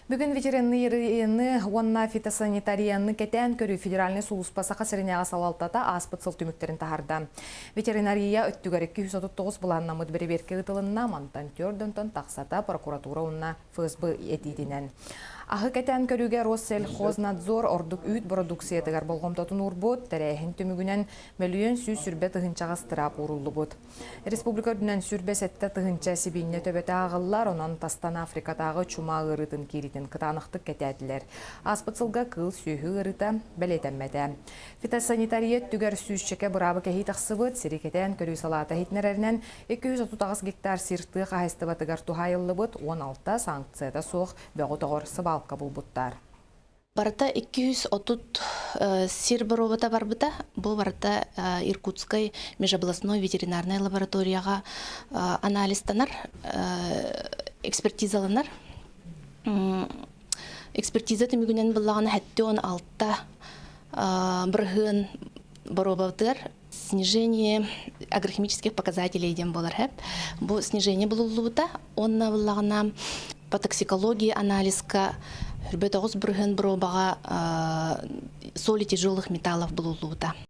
Бүгүн ветеринарияны уонна фитосанитарияны кэтээн көрүү федеральнай сулууспа Саха сиринээҕи салалтата ааспыт сыл түмүктэрин таһаарда. Ветеринария өттүгэр 239 былааннаммыт бэрэбиэркэ ыытылынна, мантан төрдөнтөн тахсата прокуратура уонна ФСБ этиитинэн. Аһы кэтээн көрүүгэ Россельхознадзор ордук үүт бородууксуйатыгар болҕомтотун уурбут, тэрээһин түмүгүнэн 1 120 тыһыынчаҕа ыстыраап ууруллубут. Республика үрдүнэн 27 тыһыынча сибиинньэ төбөтө ааҕыллар, онон тастан Африкатааҕы чума ыарыытын киириитин кытаанахтык кэтээтилэр. Ааспыт сылга кыыл сүөһү ыарыыта бэлиэтэммэтэ. Фитосанитария өттүгэр сүүсчэкэ быраабы кэһии тахсыбыт, сири кэтээн көрүү салаата иһитиннэрэринэн 238 гектар сир тыа хаһаайыстыбатыгар туһаайыллыбыт 16 санкцията суох бөҕү тоҕор сыбаалка булбуттар. Барыта 230 сир боруобата барбыта. Бу барыта Иркутскай межобластной ветеринарнай лабораторияҕа анализтанар, экспертизаланар. Экспертиза түмүгүнэн буллаҕына 76% боруобатыгар снижение агрохимических показателей диэн буолар хэп. Бу снижение булуллубута. Онно буллаҕына по токсикологии анализка 29% боруобаҕа соли тяжелых металлов булуллубута.